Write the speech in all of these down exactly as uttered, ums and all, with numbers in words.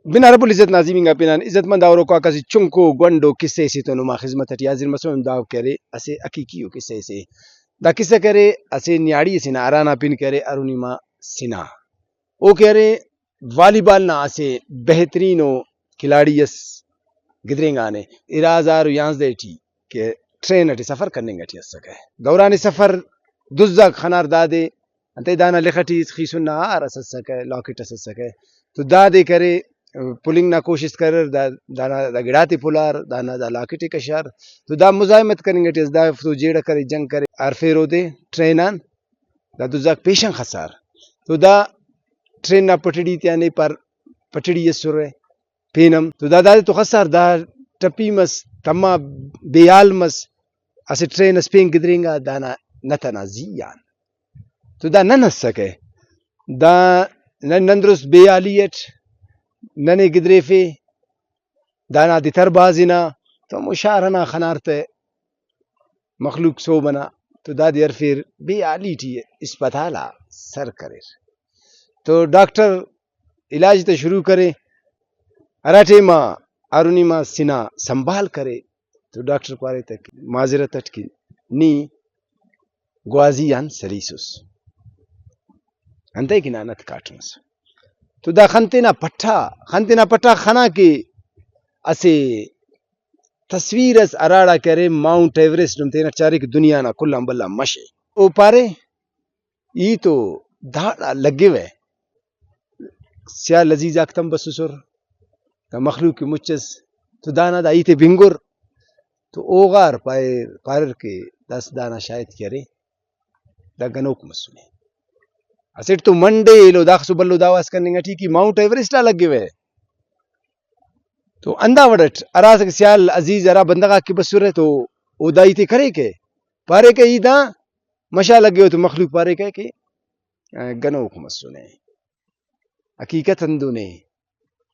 بنا رب العزت نا عظیم انگا پنان عزت مند آ اوروکا کس چنکو گونڈو کسہ سے تو نما خذمت ٹی حاضر مسون، دا کہ ارے اسہ حقیقی ءُ کسہ سے۔ دا کسہ کہ ارے اسہ نیاڑی سے نا، ہرانا پن کہ ارے ارونی ما سنا۔ او کہ ارے والی بال نا اسہ بہترین ءُ کھلاڑی اس گدرینگانے، ارا ہزار و یانزدہ ٹی کہ ٹرین ٹی سفر کننگ ٹی اسکہ۔ دوران سفر دزاک خنار دادے، انتئے دانا لخ ٹی خیسن نا ہار اس اسکہ، لاکٹ اس اسکہ۔ تو دادے کرے، پلنگ نا کوشست کریر، دا، دانا دا گڑاتے پلار، دانا دا لاکٹ ئے کشار۔ تو دا مزاحمت کننگ ٹی اس، دا تو جیڑہ کرے، جنگ کرے، ہرفیر اودے ٹرین آن۔ دا دزاک پیشن خسار۔ تو دا ٹرین نا پٹڑی تیان ایپار پٹڑی ئسرہ۔ پین ہم تو دا دادے تو خسار، دا ٹپی مس، تما بے حال مس، اسہ ٹرین اس پین گدرینگا دانا نت ئنا زی آن۔ تو دا نن اسکہ، دا نن نندروس بے حالی اٹ ننے گدریفے، دانا دتر بھاز ہنا، تو ہمو شار ئنا خنار تہ مخلوق سہب ئنا، تو دادے ہرفیر بے حالی ٹی اسپتال آ سر کریر۔ تو ڈاکٹر علاج تہ شروع کرے، ہرا ٹائما ہارونی ما سنا سنبھال کرے تو ڈاکٹر پارے تہ کہ معذرت اٹ کہ نی گوازی آن سلیسس، انتئے کہ نا نت کاٹمس۔ تو دا خن تینا پٹا، خن تینا پٹا خنا کہ اسہ تصویر اس ہراڑا کہ ارے ماؤنٹ ایوریسٹ نم تینٹ چارے کہ دنیا نا کل آن بھلا مش ءِ۔ او پارے، ای تو داڑا لگوہ، سیال عزیز آک تم بسسر، دا مخلوق کہ مچ ئس، تو دانا دا ہیت ءِ بنگر، تو اوغار پائر، پاریر کہ داسہ دانا شاید کہ ارے، دا گنوک مسنے۔ اسٹ تو منڈے ایلو داخسو بھلو دعویٰ اس کننگ ٹی کہ ماؤنٹ ایوریسٹ آ لگوہ۔ تو ہندا وڑ اٹ ہرا اسہ سیال عزیز ہرا بندغ آک کہ بسرہ تو او دا ہیت ءِ کریکہ، پاریکہ ای دا مش آ لگوہ تو مخلوق پاریکہ کہ گنوک مسنے۔ حقیقت ہندن ءِ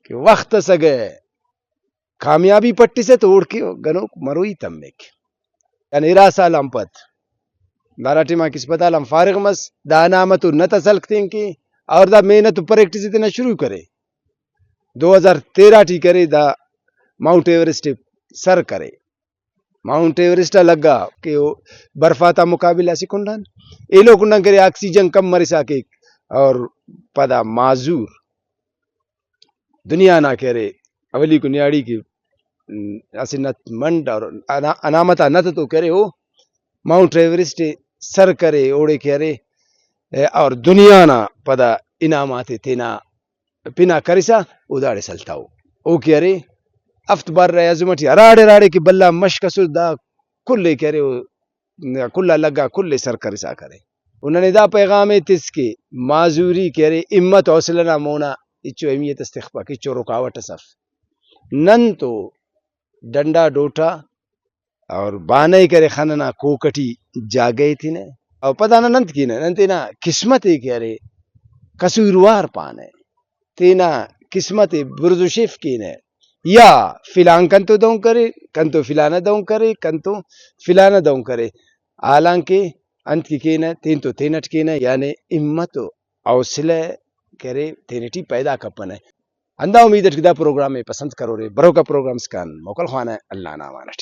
کہ وخت اس اگہ کامیابی پٹسہ تو اوڑکہ گنوک مروئی تمک۔ یعنی ارا سال آن پد دا ہرا ٹائما کہ اسپتال آن فارغ مس، دا انامت و نت اس ہلک تینکہ اور دا محنت و پریکٹس ءِ تینا شروع کرے۔ دو ہزار تیرہ ٹی کرے دا ماؤنٹ ایوریسٹ ءِ سر کرے۔ ماؤنٹ ایوریسٹ آ لگا کہ او برف آتا مقابلہ اسہ کنڈان، ایلو کنڈان کرے آکسیجن کم مرسا کیک اور پدا معذور دنیا نا کہ ارے اولیکو نیاڑی کہ، م، اسہ نت منڈ اور انا-، انامت آ نت تو کہ ارے او ماؤنٹ ایوریسٹ ءِ سر کرے، اوڑے کہ ارے، اے، اور دنیا نا پدا انعامات ءِ تینا پنا کرسا او داڑے سلتاؤ۔ او کہ ارے ہفت بر اعظم ٹی ہراڑے ہراڑے کہ بھلا مشق ئسر دا کل ءِ کہ ارے او کل آ لگا کل ءِ سر کرسا کرے۔ و ننے دا پیغام ءِ تس کہ معذوری کہ ارے ہمت حوصلہ نا مونا ہچو اہمیت اس تخپک، ہچو رکاوٹ اس اف۔ نن تو ڈنڈا ڈوٹا اور بانہ ءِ کہ ارے خن ئنا کوک ٹی جاگہ ایتنہ۔ اور پدا نن انت کینہ، نن تینا قسمت ءِ کہ ارے قصوروار پانہ، تینا قسمت ءِ برز و شیف کینہ، یا فلان کنتو دہن کرے، کنتو فلانہ دہن کرے، کنتو فلانہ دہن کرے۔ حالانکہ انت کہ کینہ، تین تو تینٹ کینہ، یعنی ہمت و حوصلہ کہ ارے تینٹی پیدا کپنہ۔ ہندا امید اٹ کہ دا پروگرام ءِ پسند کرورے، بروکا پروگرامس کن موکل خوانہ، اللہ نا امان اٹ۔